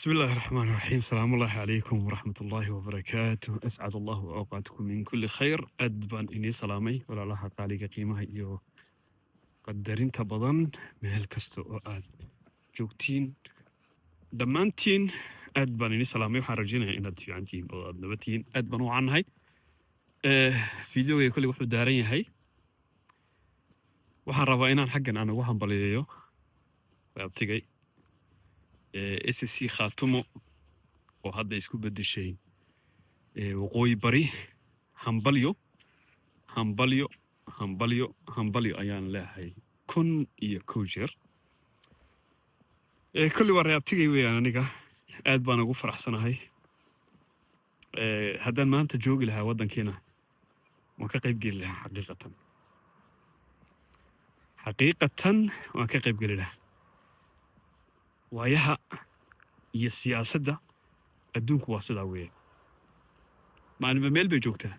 بسم الله الرحمن الرحيم، السلام الله عليكم ورحمة الله وبركاته. أسعد الله أوقاتكم من كل خير. Aad baan inii salaamay, walaalaha qaaliga, qiimaha iyo qadarinta badan, meel kasta oo aad joogtiin. Dhammaantiin aad baan inii salaamay. Waxaan rajaynayaa inaad fiican tihiin oo aad nabad tihiin. Aad baan u wacannahay. Videoga kolley wuxuu daaran yahay, waxaan rabaa inaan xaggan aan ugu hambaliyeeyo abtigay SSC Khaatumo oo hadda isku beddeshay Waqooyi Bari. Hambalyo, hambalyo, hambalyo, hambalyo ayaan leeyahay 1001 jeer. Kolley waa reabtigay weeyaan. Aniga aad baan ugu faraxsanahay. Haddaan maanta joogi lahaa waddankiina, waan ka qayb geli lahaa. Xaqiiqatan, xaqiiqatan waan ka qayb geli lahaa. Waayaha iyo siyaasadda adduunku waa sidaa weeyaan, maalinba meel bay joogtaa.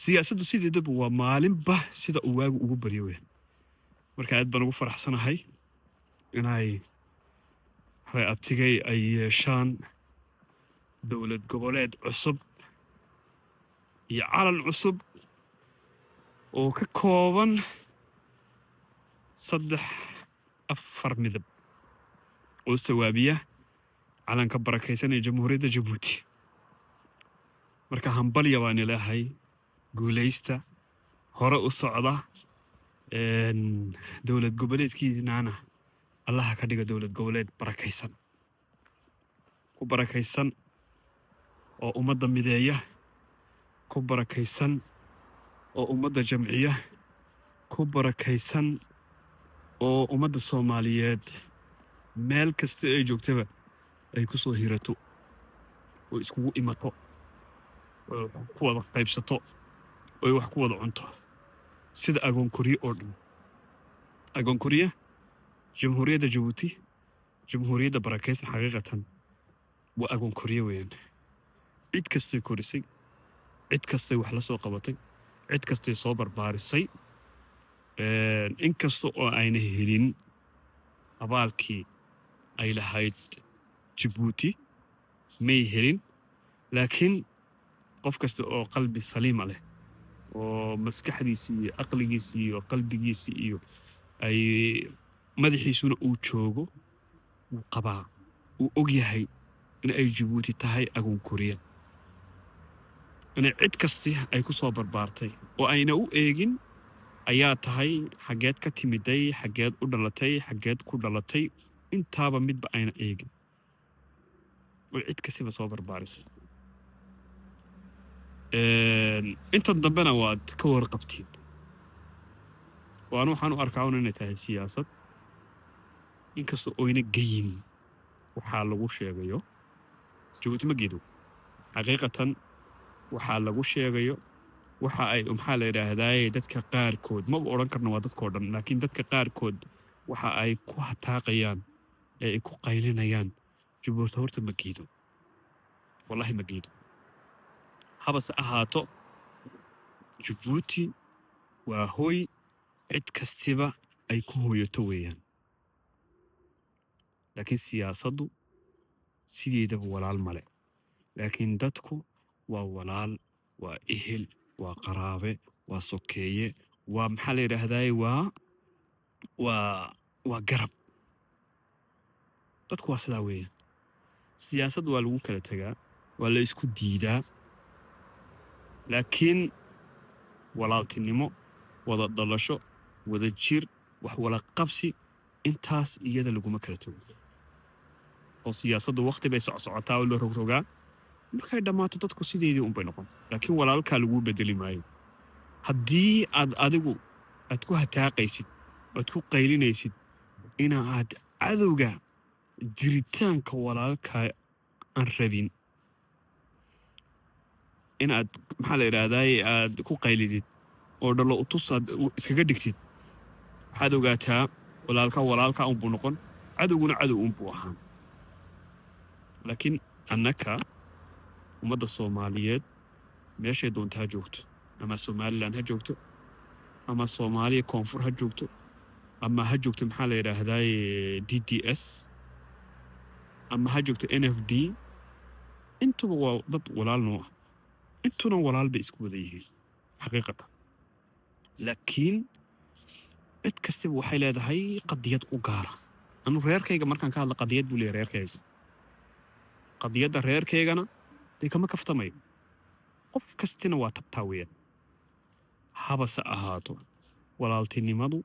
Siyaasaddu sideedaba waa maalinba sida uu waagu ugu baryo weeyaan. Marka aad baan ugu faraxsanahay inay waxay abtigay ay yeeshaan dowlad goboleed cusub iyo calan cusub oo ka kooban saddex, afar midab oo sawaabiya calanka barakaysan ee Jamhuuriyadda Jabuuti. Marka hambalya baan ilahay, guulaysta, hore u socda. Dowlad goboleedkiinaana Allaha ka dhiga dowlad goboleed barakaysan, ku barakaysan oo ummadda mideeya, ku barakaysan oo ummadda jamciya, ku barakaysan oo ummadda Soomaaliyeed meel kasta ay joogtaba ay ku soo hirato oo iskugu imato oo wax ku wada qaybsato oo wax ku wada cunto, sida agoon koriye oo dhan. Agoon koriye Jamhuuriyadda Jabuuti, jamhuuriyadda barakaysan, xaqiiqatan waa agoon koriye weeyaan. Cid kastay korisay, cid kastay wax la soo qabatay, cid kastay soo barbaarisay, in kasta oo ayna helin abaalkii ay lahayd Jabuuti, may helin, laakiin qof kasta oo qalbi saliima leh oo maskaxdiisi iyo aqligiisi iyo qalbigiisi iyo ay madaxiisuna uu joogo, wuu qabaa, uu og yahay in ay Jabuuti tahay agoon koriya, inay cid kasti ay ku soo barbaartay oo ayna u eegin ayaa tahay, xaggeed ka timiday, xaggeed u dhalatay, xaggeed ku dhalatay, intaaba midba ayna eegin oo cid kastiba soo barbaarisay. Intan dambena waad ka warqabtiin. Waana waxaan u arkaa un inay tahay siyaasad, inkasta oyna geyin waxaa lagu sheegayo. Jabuuti ma geedo xaqiiqatan waxaa lagu sheegayo. Waxa ay, maxaa la yidhaahdaaye, dadka qaarkood, maba odhan karno waa dadkoo dhan, laakiin dadka qaarkood waxa ay ku hataaqayaan ee ay ku qaylinayaan, Jabuuti horta ma geedo, wallahi ma geedo. Habase ahaato, Jabuuti waa hoy cid kastiba ay ku hooyato weeyaan. Laakiin siyaasaddu sideedaba walaal male, laakiin dadku waa walaal, waa ehel, waa qaraabe, waa sokeeye, waa, maxaa la yidhaahdaye, waa garab. Dadku waa sidaa weeyaan. Siyaasad waa lagu kala tegaa, waa la isku diidaa, laakiin walaaltinimo, wada dhalasho, wada jir, wax wada qabsi, intaas iyada laguma kala tego. Oo siyaasaddu wakhti bay socsocotaa oo la rogrogaa, markay dhammaato dadku sideedii unbay noqon, laakiin walaalkaa laguu bedeli maayo. Haddii aad adigu aad ku hataaqaysid, aad ku qaylinaysid inaad cadowga jiritaanka walaalkaa aan rabin inaad, maxaa la idhaahdaye, aad ku qaylidid oo dhalo utus aad iskaga dhigtid, waxaad ogaataa walaalka walaalka unbuu noqon, cadowguna cadow unbuu ahaan. Laakiin annaka ummadda Soomaaliyeed meeshay doonta ha joogto, ama Somaliland ha joogto, ama Soomaaliya koonfur ha joogto, ama ha joogto, maxaa la yidhaahdaye, DDS. Ama ha joogto NFD. Intuba waa dad walaal noo ah, intuna walaal bay isku wada yihiin xaqiiqatan. Laakiin cid kastaba waxay leedahay qadiyad u gaara. Anu reerkayga markaan ka hadla, qadiyad buu leeyahay reerkayga. Qadiyadda reerkaygana dee kama kaftamayo. Qof kastina waa tabtaa weeyaan. Habase ahaato, walaaltinimadu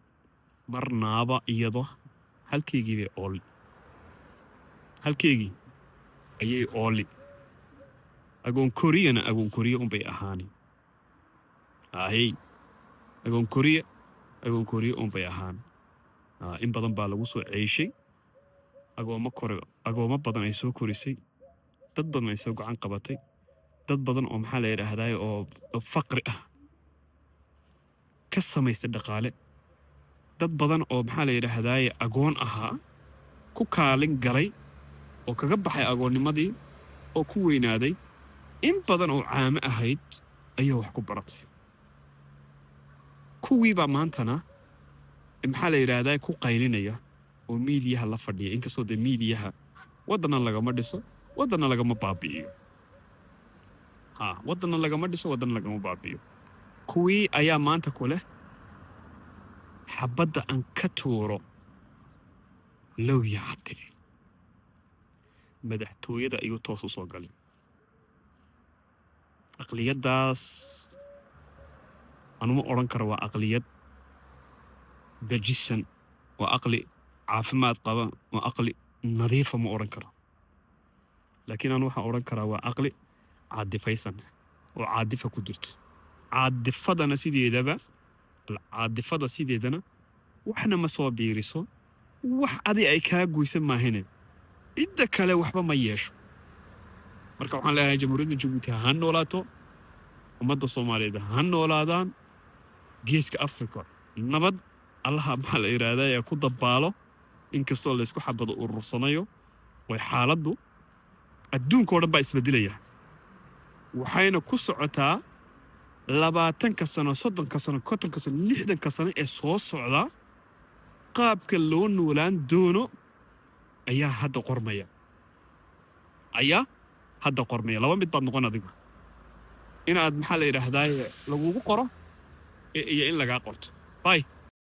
marnaaba iyado halkeygii bay ooli, halkeygii ayay ooli. Agoon koriyana agoon koriya unbay ahaani. Ahey, agoon koriya agoon koriya unbay ahaan. In badan baa lagu soo ceyshay agoommo kore, agoommo badan ay soo korisay, dad badan ay soo gacan qabatay, dad badan oo, maxaa la yidhaahdaay, oo faqri ah ka samaystay dhaqaale, dad badan oo, maxaa la yidhaahdaay, agoon ahaa ku kaalin galay oo kaga baxay agoonnimadii oo ku weynaaday. In badan oo caamo ahayd ayaa wax ku baratay. Kuwiibaa maantana, maxaa la yidhaahdaa, ku qaylinaya oo miidiyaha la fadhiya. Inkastoo dee miidiyaha waddanna lagama dhiso, waddanna lagama baabi'iyo. Ha, waddanna lagama dhiso, waddanna lagama baabi'iyo. Kuwii ayaa maanta ku leh xabadda aan ka tuuro Lowya Cabdi madaxtooyada ayuu toos u soo galay. Aqliyaddaas anuma odhan karo waa aqliyad dejisan, waa aqli caafimaad qaba, waa aqli nadiifa, ma odhan karo. Laakiin anu waxaan odhan karaa waa aqli caadifaysan oo caadifa ku jirto. Caadifadana sideedaba, caadifada sideedana waxna ma soo biiriso. Wax adi ay kaa goysan maahine, cidda kale waxba ma yeesho. Marka waxaan leeyahay, Jamhuuriyadda Jabuuti ha noolaato, ummadda Soomaaliyeed ha noolaadaan, Geeska Africa nabad Allaha, maxaa la yidhaahdaa, ee ku dabaalo. Inkastoo laysku xabado urursanayo way, xaaladdu adduunka oo dhan baa isbedelaya. Waxayna ku socotaa 20-ka sano, 30-ka sano, 50-ka sano, 60-ka sano ee soo socda, qaabka loo noolaan doono ayaa hadda qormaya, ayaa hadda qormaya. Laba mid baad noqon adigu: inaad, maxaa la yidhaahdaa, lagugu qoro iyo in lagaa qorto. Bye.